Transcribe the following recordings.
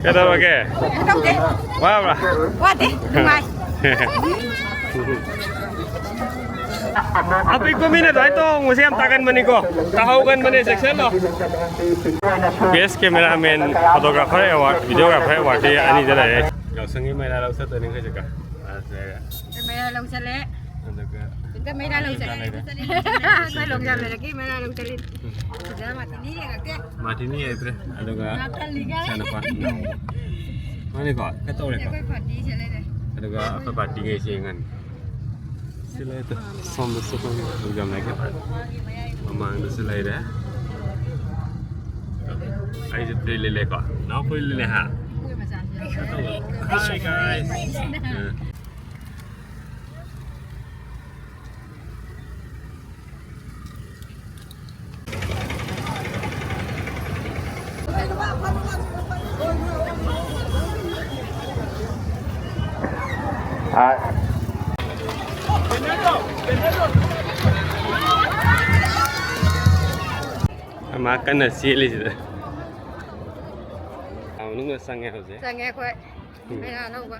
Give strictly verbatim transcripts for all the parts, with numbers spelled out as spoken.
ꯀꯩꯗꯧꯔꯒꯦ? ꯀꯩꯗꯧꯗꯦ꯫ ꯋꯥꯕ꯭ꯔꯥ? ꯋꯥꯗꯦ, ꯅꯨꯡꯉꯥꯏ꯫ ꯑꯄꯤꯛꯄ ꯃꯤꯅ ꯑꯗꯨꯃꯥꯏꯅ ꯇꯣꯡꯕꯁꯦ ꯌꯥꯝ ꯇꯥꯒꯟꯕꯅꯤꯀꯣ, ꯇꯥꯍꯧꯒꯟꯕꯅꯦ, ꯆꯦꯛꯁꯤꯜꯂꯣ꯫ Best cameraman, photographer award, videographer award T ꯑꯅꯤꯗ ꯂꯩꯔꯦ꯫ ꯌꯥꯎꯁꯪꯒꯤ ꯃꯩꯔꯥ ꯂꯧ ꯆꯠꯇꯣꯏꯅꯤ ꯑꯩꯈꯣꯏ ꯆꯠꯀ꯫ ꯃꯩꯔꯥ ꯂꯧ ꯆꯠꯂꯦ꯫ ꯑꯗꯨꯒ ꯑꯗꯨꯒ ꯃꯩꯔꯥ ꯂꯧ ꯆꯠꯂꯦ꯫ ꯂꯩꯔꯦ꯫ ꯑꯩꯈꯣꯏ ꯂꯣꯡꯖꯥꯝ ꯂꯩꯔꯛꯀꯤ ꯃꯩꯔꯥ ꯂꯧ ꯆꯠꯂꯤ꯫ ꯁꯤꯗ ꯃꯥꯇꯤꯅꯤ ꯌꯦꯡꯉꯛꯇꯦ꯫ ꯃꯥꯇꯤꯅꯤ ꯌꯦꯡꯉꯛꯇ꯭ꯔꯦ꯫ ꯑꯗꯨꯒ ꯉꯥꯛꯇꯜꯂꯤꯒ꯫ ꯏꯆꯥꯅꯨꯄꯥ꯫ ꯃꯥꯅꯤꯀꯣ? ꯈꯔ ꯇꯧꯔꯦꯀꯣ? ꯑꯩꯈꯣꯏ ꯄꯥꯔꯇꯤꯁꯦ ꯂꯩꯔꯦ꯫ ꯑꯗꯨꯒ ꯑꯩꯈꯣꯏ ꯄꯥꯔꯇꯤꯒꯩꯁꯦ ꯌꯦꯡꯉꯅꯤ꯫ ꯁꯤ ꯂꯩꯔꯦ꯫ ꯁꯣꯝꯗꯁꯨ ꯑꯩꯈꯣꯏ ꯂꯣꯡꯖꯥꯝ ꯂꯩꯔꯛꯀꯤ ꯃꯃꯥꯡꯗꯁꯨ ꯂꯩꯔꯦ꯫ ꯑꯩꯁꯨ ꯐꯨꯔꯤꯠ ꯂꯤꯠꯂꯦꯀꯣ꯫ ꯅꯥꯎ ꯐꯨꯔꯤꯠ ꯂꯤꯠꯂꯦ ꯍꯥ? ꯑꯩꯈꯣꯏ ꯃꯆꯥꯁꯨ ꯌꯥꯎꯔꯦ꯫ Hi guys꯫ ꯑ꯫ ꯃꯥ ꯀꯟꯅ ꯆꯦꯜꯂꯤꯁꯤꯗ꯫ ꯑꯥ, ꯃꯅꯨꯡꯗ ꯆꯪꯉꯦ ꯍꯧꯖꯤꯛ꯫ ꯆꯪꯉꯦ ꯑꯩꯈꯣꯏ꯫ ꯎꯝ꯫ ꯃꯩꯔꯥ ꯂꯧꯕ꯫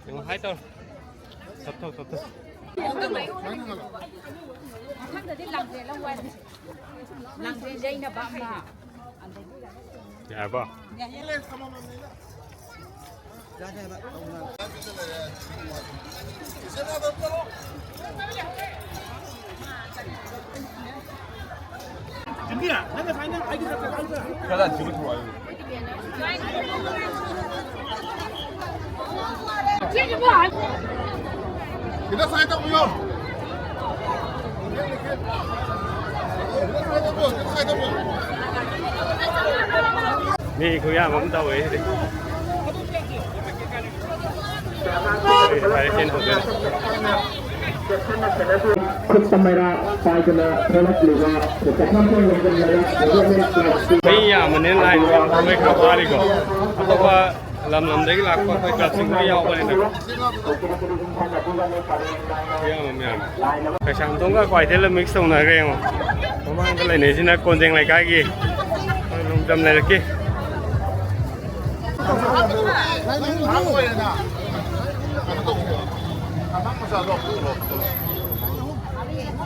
ꯌꯦꯡꯉꯣ, ꯍꯥꯏ ꯇꯧꯔꯣ꯫ ꯇꯞꯊꯧ, ꯇꯞꯊꯧ꯫ ꯃꯊꯪꯗꯗꯤ ꯂꯥꯡꯖꯦꯜ ꯑꯃ ꯋꯥꯏꯔꯁꯤ꯫ ꯂꯥꯡꯖꯦꯜꯁꯦ ꯑꯩꯅ ꯚꯥꯞꯅ꯫ ꯌꯥꯔꯕꯣ? ꯈꯤꯇ ꯁꯥꯏꯠ ꯇꯧꯕꯤꯌꯣ꯫ ꯃꯤ ꯈꯨꯌꯥꯝ ꯑꯃ ꯇꯧꯋꯦ ꯁꯤꯗꯤ꯫ ꯈꯨꯠꯇ ꯃꯩꯔꯥ ꯄꯥꯏꯗꯨꯅ ꯊꯣꯛꯂꯛꯂꯤꯕ ꯄ꯭ꯔꯣꯐꯦꯁꯅꯦꯜ ꯂꯣꯏꯁꯤꯜꯂꯕ ꯗꯤꯕꯦꯂꯞꯃꯦꯟ ꯀ꯭ꯂꯕꯀꯤ ꯃꯤ ꯌꯥꯝꯕꯅꯤꯅ ꯂꯥꯏꯟꯗꯣ ꯃꯣꯏ ꯈꯔ ꯋꯥꯔꯤꯀꯣ꯫ ꯑꯇꯣꯞꯄ ꯂꯝ ꯂꯝꯗꯒꯤ ꯂꯥꯛꯄ ꯑꯩꯈꯣꯏ ꯀ꯭ꯂꯕꯁꯤꯡ ꯂꯣꯏ ꯌꯥꯎꯕꯅꯤꯅ꯫ ꯌꯥꯝꯃꯦ, ꯃꯌꯥꯝ꯫ ꯀꯩꯁꯥꯝꯊꯣꯡꯒ ꯀ꯭ꯋꯥꯏꯊꯦꯜꯒ ꯃꯤꯛꯁ ꯇꯧꯅꯈ꯭ꯔꯦ ꯌꯦꯡꯉꯣ꯫ ꯃꯃꯥꯡꯗ ꯂꯩꯅꯩꯁꯤꯅ ꯀꯣꯟꯖꯦꯡ ꯂꯩꯀꯥꯏꯒꯤ ꯑꯩꯈꯣꯏ ꯂꯣꯡꯖꯝ ꯂꯩꯔꯛꯀꯤ꯫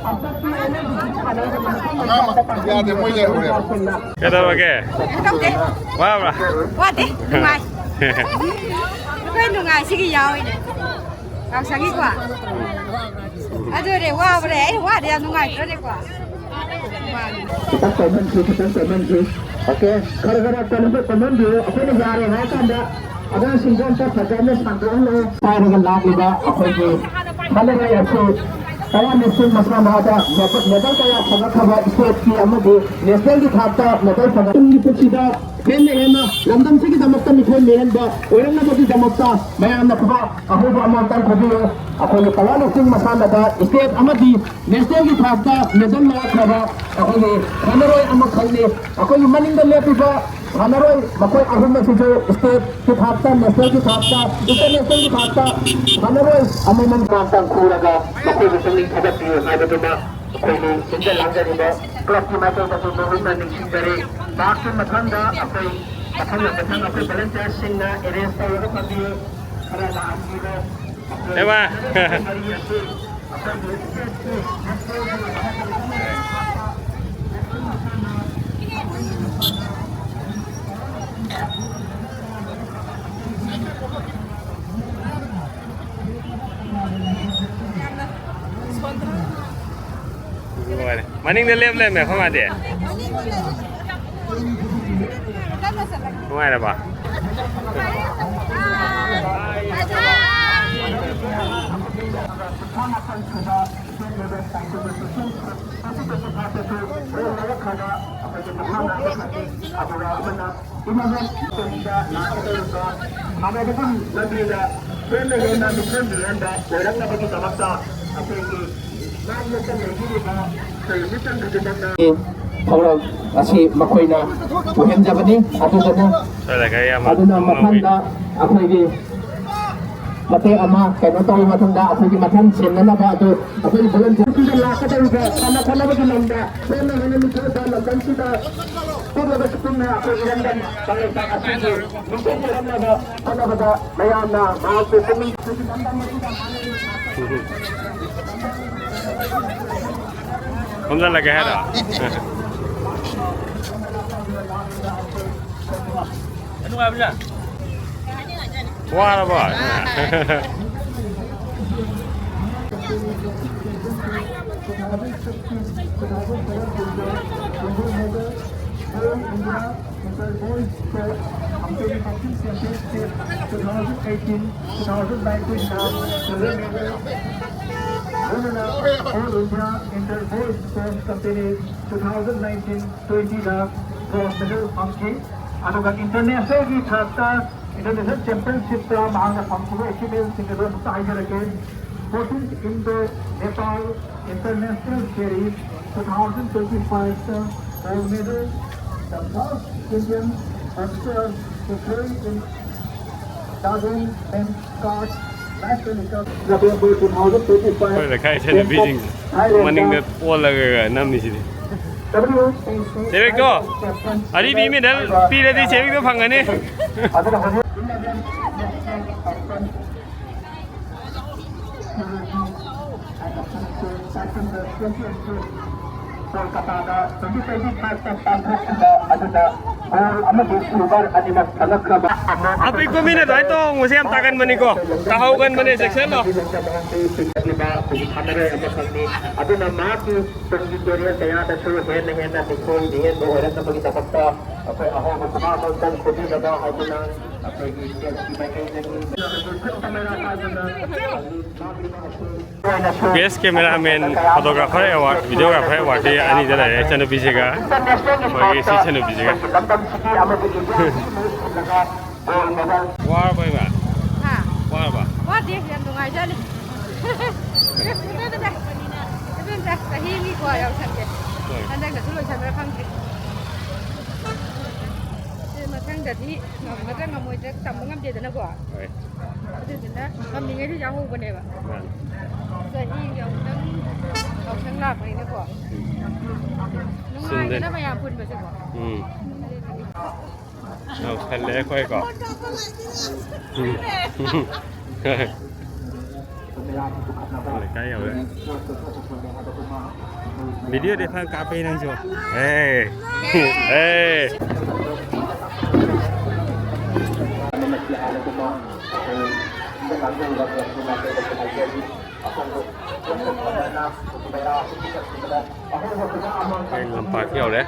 ꯑꯉꯥꯡ ꯌꯥꯗꯦ, ꯃꯣꯏ ꯂꯩꯍꯧꯔꯦ꯫ ꯀꯩꯗꯧꯔꯒꯦ? ꯀꯩꯗꯧꯒꯦ? ꯋꯥꯕ꯭ꯔꯥ? ꯋꯥꯗꯦ, ꯅꯨꯡꯉꯥꯏ꯫ ꯑꯩꯈꯣꯏ ꯅꯨꯡꯉꯥꯏ, ꯁꯤꯒꯤ ꯌꯥꯎꯋꯤꯅꯦ꯫ ꯌꯥꯝ ꯁꯪꯉꯤꯀꯣ? ꯑꯗꯨꯅꯦ, ꯋꯥꯕꯅꯦ꯫ ꯑꯩ ꯋꯥꯗꯦ, ꯌꯥꯝ ꯅꯨꯡꯉꯥꯏꯇ꯭ꯔꯅꯦꯀꯣ? ꯈꯤꯇꯪ ꯀꯣꯝꯍꯟꯁꯤ, ꯈꯤꯇꯪ ꯀꯣꯝꯍꯟꯁꯤ꯫ ꯑꯣꯀꯦ, ꯈꯔ ꯈꯔ ꯀꯣꯝꯍꯟ-, ꯀꯣꯝꯍꯟꯕꯤꯌꯨ꯫ ꯑꯩꯈꯣꯏꯅ ꯌꯥꯔꯦ ꯍꯥꯏꯔ ꯀꯥꯟꯗ ꯑꯉꯥꯡꯁꯤꯡꯗꯣ ꯑꯝꯇ ꯐꯖꯅ ꯁꯥꯡꯗꯣꯛꯍꯜꯂꯣ꯫ ꯄꯥꯏꯔꯒ ꯂꯥꯛꯂꯤꯕ ꯑꯩꯈꯣꯏꯒꯤ ꯁꯥꯟꯅꯔꯣꯏ ꯑꯁꯤ ꯇꯋꯥ ꯃꯦꯁꯤꯟ ꯃꯁꯥꯟꯅꯗ ꯃꯦꯗ-, ꯃꯦꯗꯜ ꯀꯌꯥ ꯐꯪꯉꯛꯈ꯭ꯔꯕ ꯏꯁꯇꯦꯠꯀꯤ ꯑꯃꯗꯤ ꯅꯦꯁꯅꯦꯜꯒꯤ ꯊꯥꯛꯇ ꯃꯦꯗꯜ ꯐꯪꯉꯛ-, ꯇꯨꯡꯒꯤ ꯄꯨꯟꯁꯤꯗ ꯍꯦꯟꯅ ꯍꯦꯟꯅ ꯂꯝꯗꯝꯁꯤꯒꯤꯗꯃꯛꯇ ꯃꯤꯊꯣꯏ ꯃꯤꯍꯦꯟꯕ ꯑꯣꯏꯔꯛꯅꯕꯒꯤꯗꯃꯛꯇ ꯃꯌꯥꯝꯅ ꯈꯨꯕꯥꯛ ꯑꯍꯧꯕ ꯑꯃ ꯇꯥꯟꯊꯣꯛꯄꯤꯌꯨ꯫ ꯑꯩꯈꯣꯏꯒꯤ ꯇꯋꯥ ꯃꯦꯁꯤꯟ ꯃꯁꯥꯟꯅꯗ ꯏꯁꯇꯦꯠ ꯑꯃꯗꯤ ꯅꯦꯁꯅꯦꯜꯒꯤ ꯊꯥꯛꯇ ꯃꯦꯗꯜ ꯂꯧꯔꯛꯈ꯭ꯔꯕ ꯑꯩꯈꯣꯏꯒꯤ ꯁꯥꯟꯅꯔꯣꯏ ꯑꯃꯈꯛꯅꯤ꯫ ꯑꯩꯈꯣꯏꯒꯤ ꯃꯅꯤꯡꯗ ꯂꯦꯞꯄꯤꯕ ꯁꯥꯟꯅꯔꯣꯏ ꯃꯈꯣꯏ ꯑꯍꯨꯝ ꯑꯁꯤꯁꯨ ꯏꯁꯇꯦꯠꯀꯤ ꯊꯥꯛꯇ, ꯅꯦꯁꯅꯦꯜꯒꯤ ꯊꯥꯛꯇ, ꯏꯟꯇꯔꯅꯦꯁꯅꯦꯜꯒꯤ ꯊꯥꯛꯇ ꯁꯥꯟꯅꯔꯣꯏ ꯑꯃꯃꯝ ꯇꯥꯡ ꯇꯥꯡ ꯈꯨꯔꯒ ꯃꯈꯣꯏꯕꯨ ꯄꯨꯛꯅꯤꯡ ꯊꯧꯒꯠꯄꯤꯌꯨ ꯍꯥꯏꯕꯗꯨꯃ ꯑꯩꯈꯣꯏꯒꯤ ꯁꯤꯟꯖ ꯂꯥꯡꯖꯔꯤꯕ ꯀ꯭ꯂꯕꯀꯤ ꯃꯥꯏꯀꯩꯗꯒꯤ ꯃꯔꯨꯞꯅ ꯅꯤꯡꯁꯤꯡꯖꯔꯤ꯫ ꯃꯍꯥꯛꯀꯤ ꯃꯊꯪꯗ ꯑꯩꯈꯣꯏ ꯃꯊꯪ ꯃꯊꯪ ꯑꯩꯈꯣꯏ ꯚꯣꯂꯟꯇꯤꯌꯔꯁꯤꯡꯅ ꯑꯦꯔꯦꯟꯖ ꯇꯧꯔꯒ ꯐꯝꯕꯤꯌꯨ꯫ ꯈꯔ ꯂꯥꯛꯍꯟꯕꯤꯔꯣ꯫ ꯑꯩꯈꯣꯏ ꯑꯦꯃꯥ! ꯁꯥꯟꯅꯔꯣꯏ ꯃꯔꯤ ꯑꯁꯤ ꯑꯩꯈꯣꯏꯒꯤ ꯂꯣꯏꯔꯦ꯫ ꯃꯅꯤꯡꯗ ꯂꯦꯞ ꯂꯩꯔꯝꯃꯦ ꯑꯩꯈꯣꯏ ꯃꯥꯗꯤ꯫ ꯅꯨꯡꯉꯥꯏꯔꯕ? ꯑꯗꯨꯒ ꯑꯃꯅ ꯏꯃꯥ ꯂꯥꯛꯀꯗꯧꯔꯤꯕ ꯁꯥꯟꯅꯕꯒꯤ ꯂꯝꯕꯤꯗ ꯍꯦꯟꯅ ꯍꯦꯟꯅ ꯃꯤꯆꯝ ꯃꯤꯔꯣꯟꯕ ꯑꯣꯏꯔꯛꯅꯕꯒꯤꯗꯃꯛꯇ ꯑꯩꯈꯣꯏꯒꯤ ꯅꯥꯛꯂꯛꯇ ꯂꯩꯕꯤꯔꯤꯕ ꯑꯩꯈꯣꯏ ꯃꯤꯆꯝ ꯈꯨꯗꯤꯡꯃꯛꯅ ꯊꯧꯔꯝ ꯑꯁꯤ ꯃꯈꯣꯏꯅ ꯄꯨꯍꯟꯖꯕꯅꯤ꯫ ꯑꯗꯨꯗꯨꯅ ꯁ꯭ꯋꯥꯏꯗ ꯒꯥꯔꯤ ꯌꯥꯝ ꯑꯗꯨꯅ ꯊꯧꯅꯕꯒꯤ ꯃꯊꯪꯗ ꯑꯩꯈꯣꯏꯒꯤ ꯃꯇꯦꯛ ꯑꯃ ꯀꯩꯅꯣ ꯇꯧꯔꯕ ꯃꯇꯨꯡꯗ ꯑꯩꯈꯣꯏꯒꯤ ꯃꯊꯪ ꯁꯦꯝꯅꯅꯕ ꯑꯗꯨ ꯑꯩꯈꯣꯏꯒꯤ ꯚꯣꯂꯨꯟꯇꯤꯌꯔꯁꯤꯡꯗ ꯂꯥꯛꯀꯗꯧꯔꯤꯕ ꯁꯥꯟꯅ ꯈꯣꯠꯅꯕꯒꯤ ꯂꯝꯗ ꯍꯦꯟꯅ ꯍꯦꯟꯅ ꯃꯤꯊꯣꯏꯕ ꯂꯝꯗꯝꯁꯤꯗ ꯄꯤꯛꯂꯕꯁꯨ ꯄꯨꯟꯅ ꯑꯩꯈꯣꯏ ꯏꯔꯝꯗꯝ ꯀꯪꯂꯩꯄꯥꯛ ꯑꯁꯤꯒꯤ ꯅꯤꯡꯁꯤꯡꯅꯅꯕ ꯍꯣꯠꯅꯕꯗ ꯃꯌꯥꯝꯅ ꯃꯍꯥꯛꯄꯨ ꯄꯨꯛꯅꯤꯡ ꯊꯧꯒꯠꯄꯤꯔꯝꯕ ꯃꯁꯤꯗ ꯍꯣꯝꯖꯜꯂꯒꯦ ꯍꯥꯏꯔꯣ? ꯋꯥꯔꯕꯣ? Inter Boys Sports Company Boxing Championship two thousand eighteen, two thousand nineteen ꯗ silver medal, runner up All India Inter Boys Sports Company two thousand nineteen twenty ꯗ bronze medal ꯐꯪꯈꯤ꯫ ꯑꯗꯨꯒ international ꯒꯤ ꯊꯥꯛꯇ international championship ꯇ ꯃꯍꯥꯛꯅ ꯐꯪꯈꯤꯕ achievement ꯁꯤꯡ ꯑꯗꯨ ꯑꯃꯨꯛꯇ ꯍꯥꯏꯖꯔꯛꯀꯦ꯫ Fourteenth Indo Nepal International Series two thousand twenty-five ꯇ gold medal, the first Indian boxer to play in Dagong and Scotch National Cup, November two thousand twenty-five꯫ ꯑꯩꯈꯣꯏ ꯂꯩꯀꯥꯏ ꯏꯆꯟꯅꯨꯄꯤꯁꯤꯡꯁꯦ ꯃꯅꯤꯡꯗ ꯑꯣꯜꯂꯒ ꯅꯝꯃꯤꯁꯤꯗꯤ꯫ ꯗꯦꯔꯦꯛꯇꯣ, ꯑꯔꯤꯕꯤ ꯃꯦꯗꯜ ꯄꯤꯔꯗꯤ ꯆꯦꯔꯤꯛꯇꯣ ꯐꯪꯒꯅꯤ꯫ ꯑꯗꯨꯅ ꯍꯧꯖꯤꯛ ꯀꯣꯜꯀꯇꯥꯗ twenty twenty-five ꯇ ꯄꯥꯡꯊꯣꯛꯈꯤꯕ ꯑꯗꯨꯗ gold ꯑꯃꯗꯤ silver ꯑꯅꯤꯃꯛ ꯐꯪꯂꯛꯈ꯭ꯔꯕ ꯑꯄꯤꯛꯄ ꯃꯤꯅ ꯑꯗꯨꯃꯥꯏꯅ ꯇꯣꯡꯕꯁꯦ ꯌꯥꯝ ꯇꯥꯒꯟꯕꯅꯤꯀꯣ, ꯇꯥꯍꯧꯒꯟꯕꯅꯦ, ꯆꯦꯛꯁꯤꯜꯂꯣ꯫ ꯆꯤꯡꯈꯠꯂꯤꯕ ꯑꯩꯈꯣꯏꯒꯤ ꯁꯥꯟꯅꯔꯣꯏ ꯑꯃꯈꯛꯅꯤ꯫ ꯑꯗꯨꯅ ꯃꯍꯥꯛꯀꯤ ꯇꯨꯡꯒꯤ career ꯀꯌꯥꯗꯁꯨ ꯍꯦꯟꯅ ꯍꯦꯟꯅ ꯃꯤꯊꯣꯏ ꯃꯤꯍꯦꯟꯕ ꯑꯣꯏꯔꯛꯅꯕꯒꯤꯗꯃꯛꯇ ꯑꯩꯈꯣꯏ ꯑꯍꯧꯕ ꯈꯨꯃꯥꯡ ꯑꯃ ꯈꯣꯝꯕꯤꯅꯕ ꯍꯥꯏꯗꯨꯅ ꯑꯩꯈꯣꯏꯒꯤ stage ꯀꯤ ꯃꯥꯏꯀꯩꯗꯒꯤ ꯕꯦꯁ ꯀꯦꯃꯦꯔꯥꯃꯦꯟ ꯐꯣꯇꯣꯒ꯭ꯔꯥꯐꯔ ꯑꯦꯋꯥꯔꯗ, ꯚꯤꯗꯤꯑꯣꯒ꯭ꯔꯥꯐꯔ ꯑꯦꯋꯥꯔꯗꯇꯤ ꯑꯅꯤꯗ ꯂꯩꯔꯦ, ꯏꯆꯟꯅꯨꯄꯤꯁꯤꯒ ꯑꯩꯈꯣꯏꯒꯤ ꯏꯆꯦ ꯏꯆꯟꯅꯨꯄꯤꯁꯤꯒ꯫ ꯋꯥꯔꯕ ꯏꯃꯥ? ꯍꯥ? ꯋꯥꯔꯕ? ꯍꯥꯏꯖꯅꯤ꯫ ꯏꯕꯦꯝꯆꯥ, ꯆꯍꯤ ꯑꯅꯤꯀꯣ ꯌꯥꯎꯁꯪꯁꯦ꯫ ꯍꯣꯏ꯫ ꯍꯟꯗꯛꯇꯁꯨ ꯂꯣꯏꯁꯟꯕ꯭ꯔꯥ ꯈꯪꯗ꯭ꯔꯤ꯫ ꯁꯤ ꯃꯊꯪꯗꯗꯤ ꯉꯝꯒꯗ꯭ꯔꯥ ꯉꯝꯃꯣꯏꯗ꯭ꯔꯥ ꯇꯝꯕ ꯉꯝꯗꯦꯗꯅꯀꯣ꯫ ꯍꯣꯏ꯫ ꯑꯗꯨꯗꯨꯅ ꯉꯝꯃꯤꯉꯩꯗꯤ ꯌꯥꯎꯍꯧꯕꯅꯦꯕ꯫ ꯃꯥꯅꯤ꯫ ꯆꯍꯤꯒꯤ ꯑꯃꯨꯛꯇꯪ ꯌꯥꯎꯁꯪ ꯂꯥꯛꯄꯅꯤꯅꯀꯣ꯫ ꯎꯝ꯫ ꯅꯨꯡꯉꯥꯏꯗꯅ ꯆꯨꯝꯗꯣꯏꯅꯤ꯫ ꯃꯌꯥꯝ ꯄꯨꯟꯕꯁꯦꯀꯣ꯫ ꯎꯝ꯫ ꯑꯗꯨꯗꯨꯒꯤ꯫ ꯌꯧꯁꯜꯂꯦ ꯑꯩꯈꯣꯏꯀꯣ꯫ ꯎꯝ꯫ ꯂꯩꯀꯥꯏ ꯌꯧꯔꯦ꯫ ꯚꯤꯗꯤꯑꯣꯗꯤ ꯐꯖꯅ ꯀꯥꯞꯄꯦ ꯅꯪꯁꯨ꯫ ꯑꯦ꯫ ꯑꯦ꯫ ꯑꯩ ꯂꯝꯄꯥꯛ ꯌꯧꯔꯦ꯫